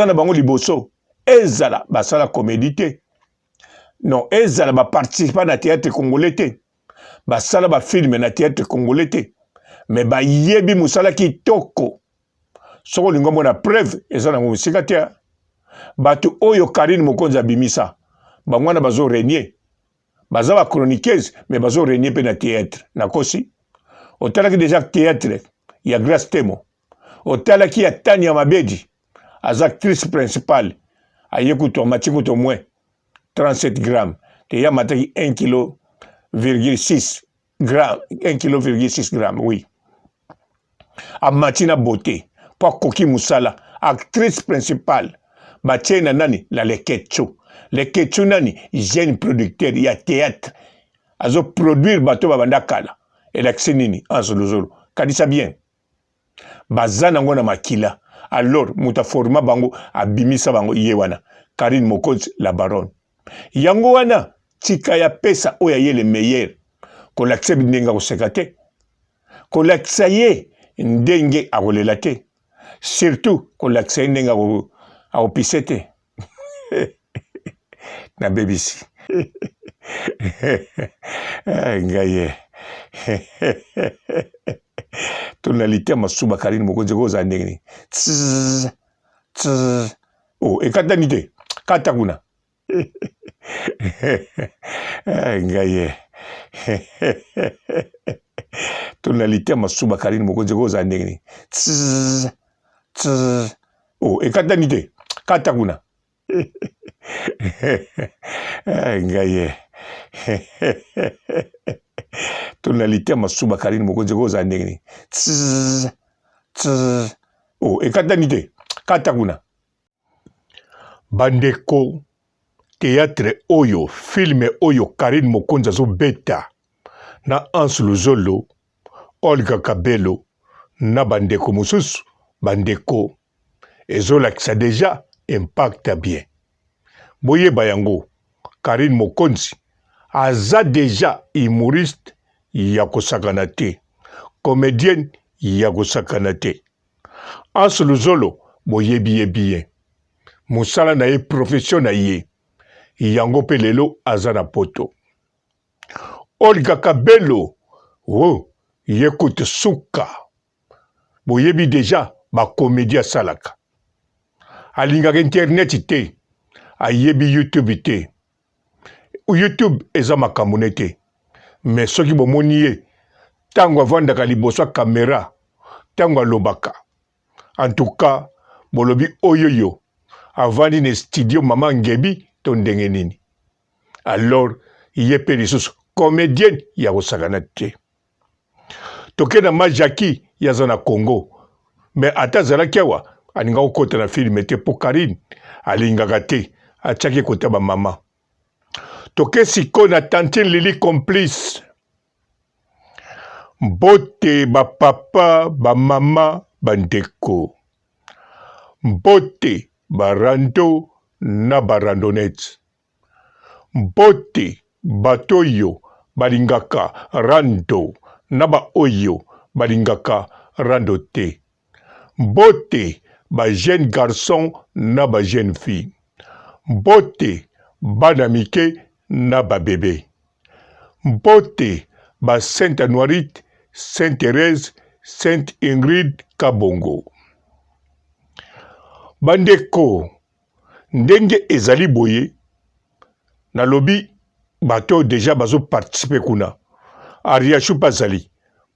na bango liboso ezala basala comédie te non ezala baparticipa na théâtre congolais te basala bafilme na théâtre congolais te me bayebi mosala kitoko soki olingi omona preuve eza nango mosika te bato oyo karine mokonzi abimisa bango wana bazo renier baza ba chroniqueuse mais bazo renier mpe na théâtre nakosi otalaki déjà théâtre ya grace temo otalaki ya tania mabedi aza actrice principale aye kutu amati kutu moins 37 grammes te ye amataki 1 kilo virgule 6 gramme 1 kilo virgule 6 gramme oui amati na beauté mpo akoki mosala actrice principale batie na nani na leketchu leketchu nani jeune producteur ya théâtre azoproduire bato babanda kala elakisi nini anse luzolo kanisa bien baza nango na makila alors moto aforma bango abimisa bango ye wana karine mokonzi la baronne yango wana tika ya pesa oyo aye le meilleur kolakisa ndenge akoseka te kolakisa ye ndenge akolela te surtout kolakisa ye ndenge akopise te nabebisi eh, ngai ye tonalité ya masuba karine mokonzi ekozala ndenge nini o oh, ekatani te kata kuna eh, ngai ye tonalité ya masuba karine mokonzi ekozala ndenge nini o oh, ekatani te kata kuna eh, ngai ye tonalité ya masuba karine mokonzi ekozala ndenge nini o oh, ekatani te kata kuna bandeko théâtre oyo filme oyo karine mokonzi azobeta na anse luzolo olga kabelo na bandeko mosusu bandeko ezolakisa deja impact ya bien boyeba yango Carine Mokonzi aza deja humoriste ya kosakana te comedienne ya kosakana te Hans Luzolo boyebi ye bien mosala na ye profession na ye yango mpe lelo aza na poto Olga Kabelo oh, ye kutu suka boyebi deja ba comedie asalaka alingaka internet te ayebi youtube te youtube eza makambo ne te me soki bomoni ye ntango avandaka liboso ya kamera ntango alobaka en tout cas bolobi oyoyo avandi na studio mama ngebi to ndenge nini alors ye mpe lisusu comedienne ya kosakana te toke na ma jacki ye aza na congo me ata azalaki awa alinga kokota na filme te mpo karine alingaka te atiaki kota bamama toke sikoyo na tantine lili complice mbote bapapa bamama bandeko mbote barando na barandonete Mbote bato oyo balingaka rando na ba oyo balingaka rando te. Mbote ba jeunes garçons na ba jeunes filles. Mbote bana mike na ba bebes. Mbote ba Sainte Anuarite, Sainte Therèse, Sainte Ingrid Kabongo. Bandeko Ndenge ezali boye nalobi bato oyo deja bazo participer kuna Ariachou pe azali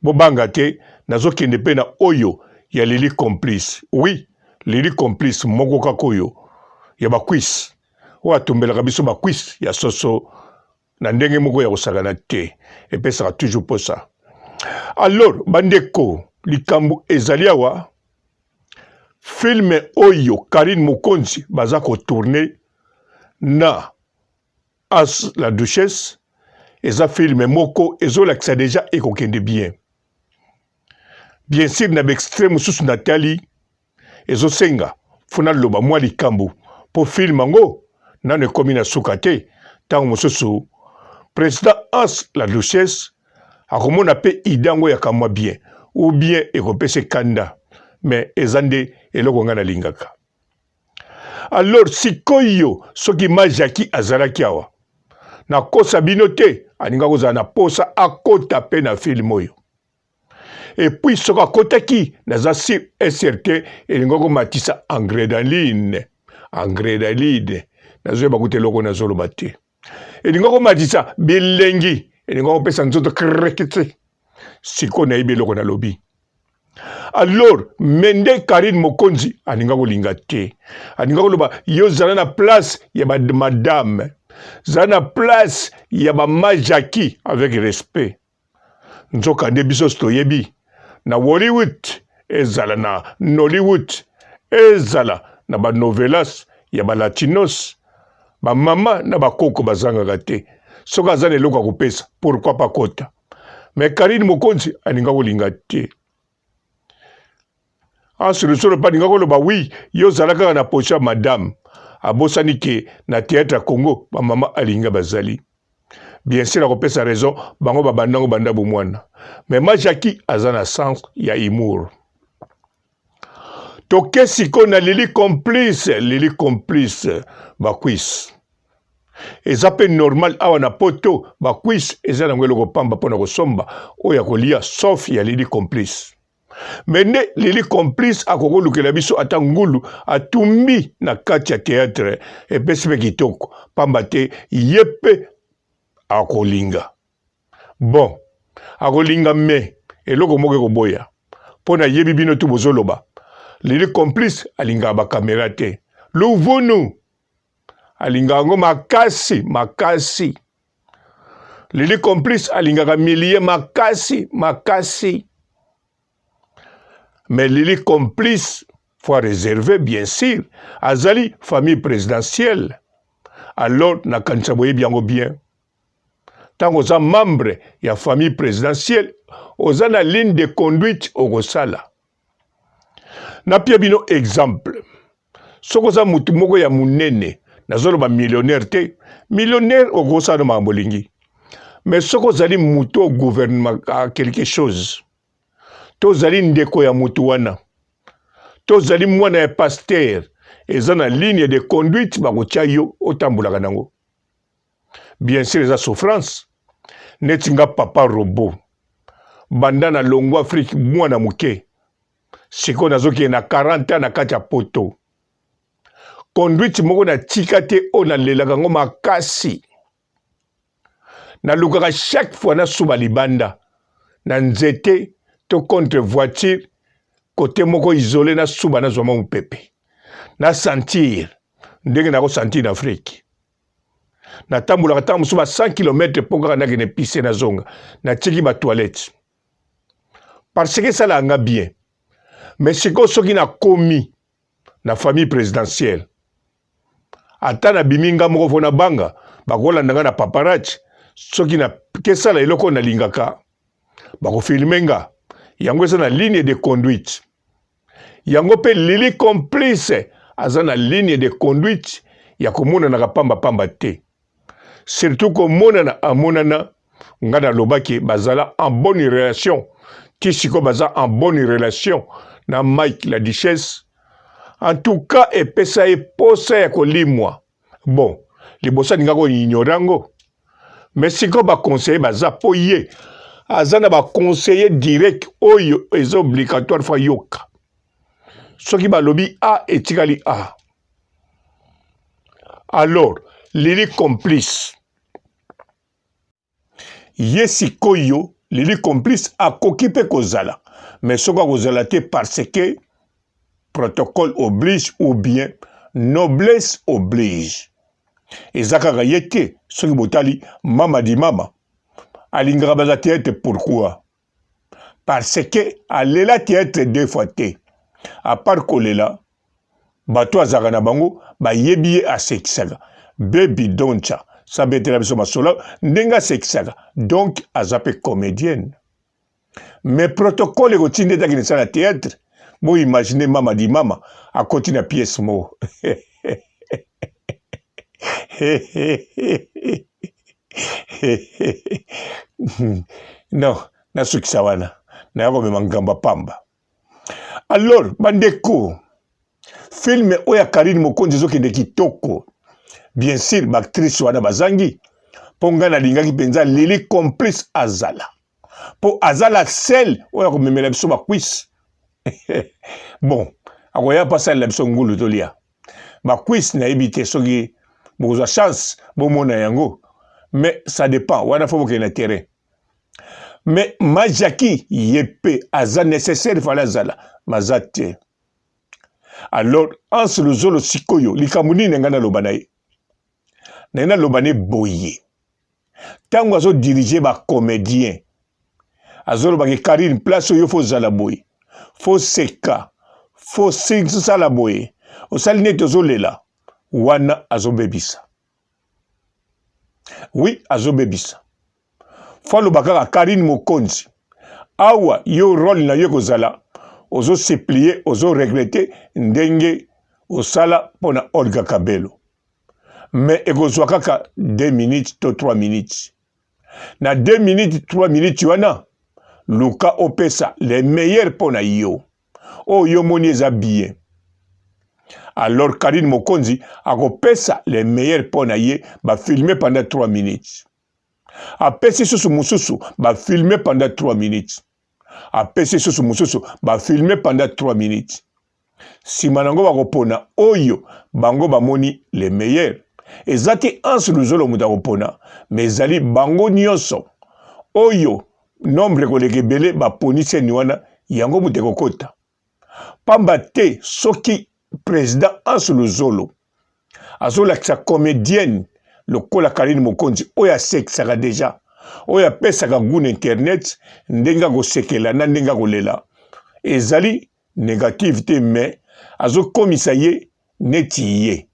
bobanga te nazokende pe na oyo ya Lili complice oui Lili complice moko kaka oyo ya ba cuisse oyo atumbelaka biso ba cuisse ya soso na ndenge moko ya kosakana te epesaka toujours posa alors bandeko likambo ezali awa filme oyo Karine Mokonzi baza kotourne na As la Duchesse eza filme moko ezolakisa deja ekokende bien bien sûr na baextrait mosusu natali ezosenga fo naloba mwa likambo mpo film yango nano ekomi na suka te ntango mosusu president Hans la Duchesse akomona mpe ide yango ya kamwa bien ou bien ekopesa kanda me eza nde eloko ngai nalingaka. Alors sikoyo soki ma Jackie azalaki awa, nakosa bino te, alinga kozala na posa akota pe na film oyo. Et puis soki akotaki, naza sur et certain elinga komatisa angredaline. Angredaline, nazoyeba kutu eloko nazoloba te. Elinga komatisa bilengi, elinga kopesa nzoto krekete. Sikoyo nayebi eloko nalobi. Alors mende Carine Mokonzi alinga kolinga te, alinga koloba yo zala na place ya ba madame, zala na place ya ba ma Jackie avec respect. Nzoka nde biso toyebi na Hollywood ezala na Nollywood ezala na ba novelas ya ba latinos, ba mama na ba koko bazangaka te. Soki aza na eloko ya kopesa pourquoi pas kota. Mais Carine Mokonzi alinga kolinga te. Hans Lusolo mpe alinga koloba oui, yo ozala kaka na position ya madame. Abosani ke na theatre ya Congo ba mama alinga bazali. Bien sûr akopesa raison, bango babanda ngo banda bomwana. Mais ma Jackie aza na sens ya humour. Toke sikoyo na Lili complice, Lili complice ba cuisse. Eza pe normal awa na poto ba cuisse eza nango eloko pamba pona kosomba oyo ya kolia sauf ya Lili complice. Mais nde Lili complice akoki kolukela biso ata ngulu atumbi na kati ya theatre epesi pe kitoko pamba te ye pe akolinga. Bon akolinga mais eloko moko ekoboya po nayebi bino tout bozoloba Lili complice alingaka ba camera te luvunu alingaka yango makasi makasi Lili complice alingaka milieu makasi makasi mais Lili complice fois réservé bien sûr azali famille présidentielle alors nakanisa boyebi yango bien Tango oza membre ya famille presidentielle, oza na ligne de conduite okosala. Napia bino exemple. Soki oza mutu moko ya munene, nazoloba millionnaire te, millionnaire okosala no makambo olingi. Mais soki ozali mutu oyo gouvernement quelque chose, to ozali ndeko ya mutu wana, to ozali mwana ya pasteur, eza na ligne de conduite bakotia yo otambolaka nango. Bien sûr eza souffrance neti nga papa robot banda na longwa Afrique mwana moke sikoyo nazokende na 40 ans na kati ya poto conduite moko natika te oyo nalelaka yango makasi nalukaka chaque fois nasuba libanda na nzete to contre voiture kote moko isole nasuba nazwa mwa mopepe na sentir ndenge nakosentir na Afrique Natambolaka ntango mosusu ba 100 kilomètre mpo kaka nakende pise nazonga. Natiki ba toilette parce que esalaka nga bien. Mais sikoyo soki nakomi na famille presidentielle, ata nabimi nga moko fo nabanga bakolanda nga na paparazzi. Soki nakesala eloko oyo nalingaka, bakofilme nga. Yango eza na ligne de conduite. Yango pe Lili complice aza na ligne de conduite ya komonanaka pamba pamba te. Surtout komonana amonana nga naloba ke bazala en bonne relation ti sikoyo baza en bonne relation na Mike la duchesse. En tout cas epesa ye posa ya kolimwa. Bon, liboso alingaka ko ignorer yango. Mais sikoyo ba conseiller baza po ye aza na ba conseiller direct oyo eza obligatoire faut ayoka. Soki balobi A etikali A. Alors Lili complice. Ye sikoyo Lili complice akoki pe kozala mais soki akozala te parce que protocole oblige ou bien noblesse oblige. Eza kaka ye te soki botali mama di mama alingaka baza theatre pourquoi? Parce que alela theatre deux fois te à part kolela bato azalaka na bango bayebi ye asekisaka baby doncha sabetela biso masolo ndenge asekisaka donc aza pe comedienne mais protocole ekotinda ete akende sala theatre bo imagine mama di mama akoti na pièce moko non nasukisa wana naya komema ngambo pamba alors bandeko. Film oyo ya Carine Mokonzi ezokende kitoko. Bien sûr ba actrice wana bazangi mpo ngai nalingaki mpenza Lili complice azala mpo aza la seule oyo akomemela biso bakwisi. Bon, akoya mpo asalela biso ngulu tolia bakwisi. Nayebi te soki bokozwa chance bomona yango, mais ça dépend wana, fo bokende na terrain. Mais ma Jackie ye mpe aza nécessaire, fale azala, maza te. Alors Anse Luzolo, sikoyo likambo nini ngai naloba na ye? Naye naloba ne boye: ntango azodirige bacomédien, azolobaki Karine, place oyo fo ozala boye, fo seka, fo sala boye, osali neti ozolela, wana azobebisa. Oui, azobebisa. Fo aloba kaka: Karine Mokonzi, awa yo role na yo ekozala ozosuplie, ozoregrete ndenge osala mpo na Olga Kabelo, mais ekozwa kaka 2 minutes to 3 minutes. Na 2 minutes, 3 minutes wana, luka opesa le meilleur mpo na yo, oyo yo moni eza bien. Alors Karine Mokonzi akopesa le meilleur mpo na ye, bafilme pendant 3 minutes, apesi susu mosusu, bafilme pendant 3 minutes, apesi susu mosusu, bafilme pendant 3 minutes. Nsima nango bakopona oyo bango bamoni le meilleur. Eza te Anse Luzolo moto akopona, mais ezali bango nyonso. Oyo nombre koleka ebele baponi seni wana, yango moto ekokota. Pamba te soki président Anse Luzolo azolakisa comédienne lokola Karine Mokonzi, oyo asekisaka deja, oyo apesaka goût na internet, ndenge akosekela na ndenge akolela ezali négative te, mais azokomisa ye neti ye.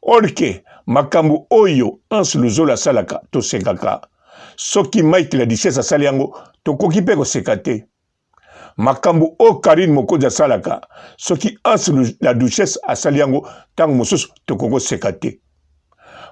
Or que makambo oyo Anse Luzolo asalaka, tosekaka. Soki Mike la Duchesse asali yango, tokoki mpe koseka te. Makambo oyo Karine Mokonzi asalaka, soki Anse la Duchesse asali yango, ntango mosusu tokoki koseka te.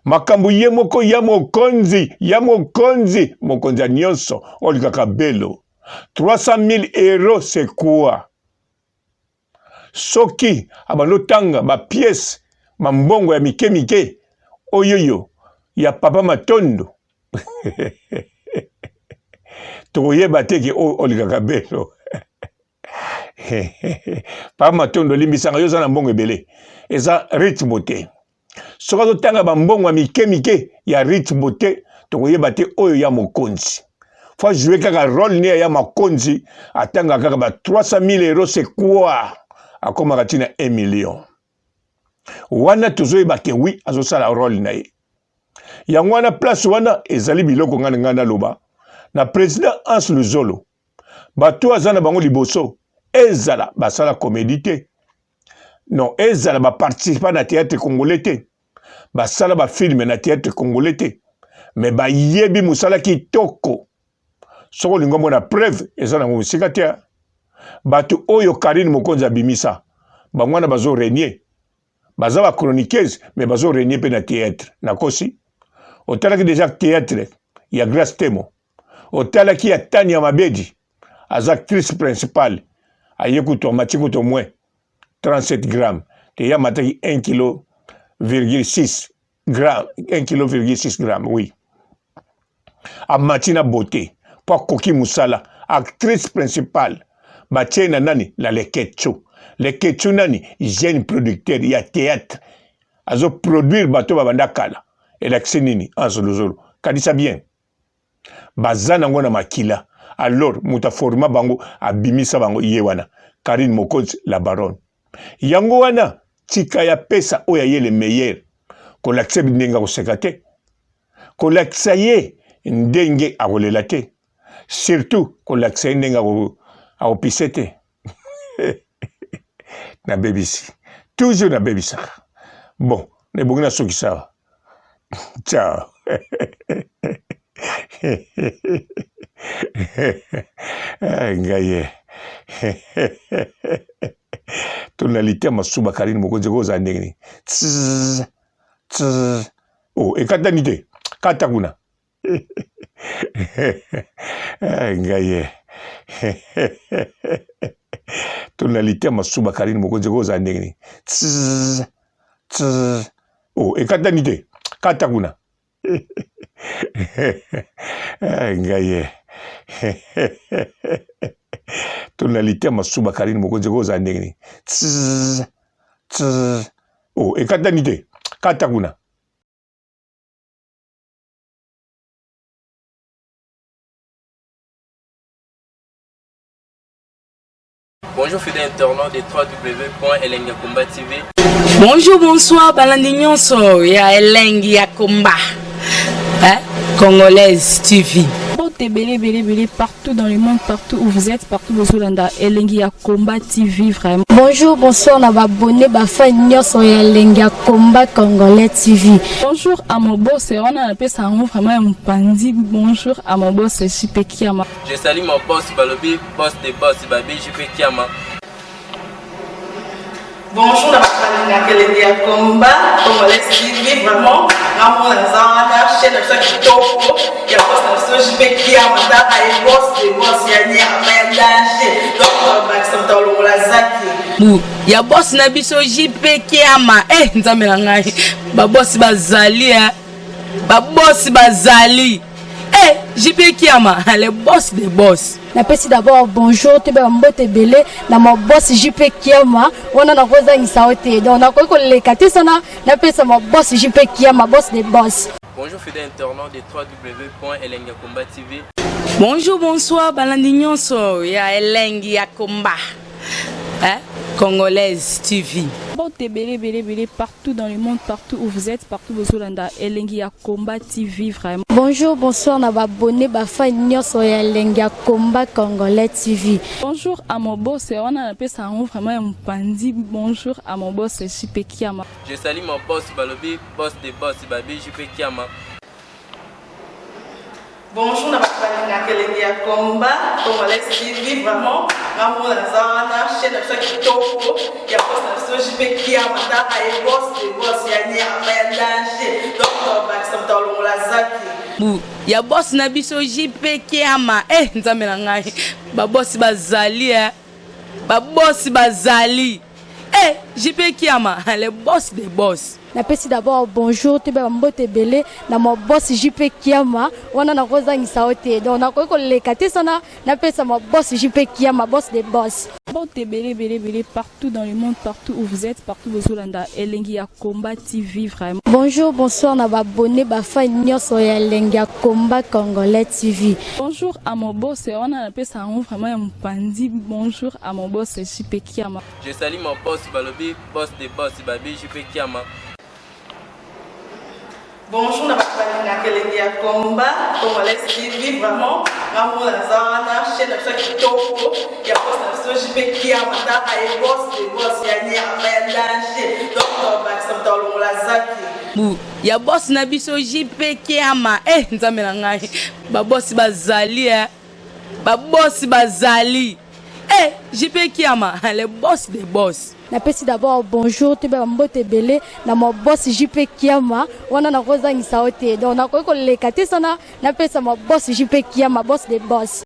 Makambo ye moko ya mokonzi, ya mokonzi, mokonzi ya nyonso, olingaka belo 300 000 euros, c'est quoi? Soki abandi otanga bapièce, bambongo ya mike mike oyoyo ya papa Matondo, tokoyeba te ke oyo olingaka belo. Papa Matondo, olimbisanga, yo oza na mbongo ebele, eza rythme te. Soki azotanga bambongo ya mike mike ya rythme te, tokoyeba te oyo ya mokonzi. Fo ajoue kaka role ne ya mokonzi, atanga kaka ba 300 000 euros, c'est quoi, akomaka ntina 1 million. Wana tozoyeba ke oui, azosala role na ye. Yango wana, place wana ezali biloko ngai ngai naloba na président Anse Luzolo. Bato aza na bango liboso, ezala basala comédie te, non, ezala baparticipa na théâtre congolais te, basala bafilme na théâtre congolais te, mais bayebi mosala kitoko. Soki olingi omona preuve, eza nango mosika te. Bato oyo Karine Mokonzi abimisa, bango wana bazo régner, baza bachroniqueuse, mais bazo régner mpe na théâtre. Nakosi? Otalaki déjà théâtre ya Grace Temo, otalaki ya Tania Mabedi, aza actrice principale, aye kutu amati kutu moins 37 grammes te, ye amataki 1 kilo virgule 6 gramme, 1 kilo virgule 6 gramme. Oui, amati na beauté mpo akoki mosala. Actrice principale batie na nani? Na Leketchu. Leketchu nani? Jeune producteur ya théâtre, azoproduire bato babanda kala. Elakisi nini? Anse Luzolo, kanisa bien, baza nango na makila. Alors moto aforma bango, abimisa bango, ye wana Karine Mokonzi la baronne. Yango wana, tika ya pesa oyo aye le meilleur. Kolakisa ndenge akoseka te, kolakisa ye ndenge akolela te, surtout kolakisa ye ndenge akopise te. Nabebisi toujours, nabebisaka. Bon, ebongi nasukisa awa. Ciao. Ngai ye tonalité ya masuba. Karine Mokonzi ekozala ndenge nini? O ekatani te, kata kuna. Ngai ye. Tonalité ya masuba Karine Mokonzi ekozala ndenge nini? Tss, tss. Oh, ekatani te, kata kuna. Eh, ngai ye tonalité ya masuba Karine Mokonzi ekozala ndenge nini? Tss, tss. Oh, ekatani te, kata kuna. Bonjour fidèles internautes de www.elengiyakomba TV. Bonjour, bonsoir, balandi nyonso ya Elengi ya Komba. Hein? Congolaise TV. Mbote ebele ebele ebele partout dans le monde, partout où vous êtes, partout bozolanda Elengi ya Combat TV vraiment. Bonjour, bonsoir na ba abonné ba fan nyonso ya Elengi ya Combat Congolais TV. Bonjour à mon boss, wana napesa yango vraiment ya mopanzi. Bonjour à mon boss JP Kiama. Je salue mon boss balobi boss de boss babi JP Kiama. Bonjour na bato balingaka elengi ya combat congolais TV vraiment ngamona naza wana chaîne na biso ya kitoko ya boss na biso JP Kiama tala ye boss de boss ya nyama ya danger donc bakisa moto alongola zaki bu ya boss na biso JP Kiama eh nzambe na ngai ba boss bazali eh ba boss bazali eh JP Kiama le boss de boss. Napesi d'abord bonjour toyeba mbote ebele na ma boss JP Kiama wana nakozangisa yo te donc nakoki koleka te sana napesa ma boss JP Kiama boss de boss. Bonjour fidèles internautes de www.elengiyakomba TV. Bonjour, bonsoir, balandi nyonso ya Elengi ya Komba. Hein? Congolaise TV. Mbote ebele ebele ebele partout dans le monde, partout où vous êtes, partout bozolanda Elengi ya Combat TV vraiment. Bonjour, bonsoir na ba abonné ba fan nyonso ya Elengi ya Combat Congolais TV. Bonjour à mon boss, wana napesa yango vraiment ya mopanzi. Bonjour à mon boss JP Kiama. Je salue mon boss balobi boss de boss babi JP Kiama. Bonjour na bato balingaka elengi ya combat congolais TV vraiment ngamona naza wana chaîne na biso ya kitoko ya boss na biso JP Kiama tala ye boss de boss ya nyama ya danger donc bakisa moto alongola zaki bu ya boss na biso JP Kiama eh nzambe na ngai ba boss bazali eh ba boss bazali eh JP Kiama le boss de boss. Napesi d'abord bonjour toyeba mbote ebele na ma boss JP Kiama wana nakozangisa yo te donc nakoki koleka te sana napesa ma boss JP Kiama boss de boss. Mbote ebele ebele ebele partout dans le monde, partout où vous êtes, partout bozolanda Elengi ya Combat TV vraiment. Bonjour, bonsoir na ba abonné ba fan nyonso ya Elengi ya Combat Congolais TV. Bonjour à mon boss, wana napesa yango vraiment ya mopanzi. Bonjour à mon boss JP Kiama. Je salue mon boss balobi boss de boss babi JP Kiama. Bonjour na bato balingaka elengi ya combat congolais TV vraiment ngamona naza wana chaîne na biso ya kitoko ya boss na biso JP Kiama tala ye boss de boss ya nyama ya danger donc bakisa moto alongola zaki bu ya boss na biso JP Kiama eh nzambe na ngai ba boss bazali eh ba boss bazali eh JP Kiama le boss de boss. Napesi d'abord bonjour toyeba mbote ebele na ma boss JP Kiama wana nakozangisa yo te donc nakoki koleka te sana napesa ma boss JP Kiama boss de boss.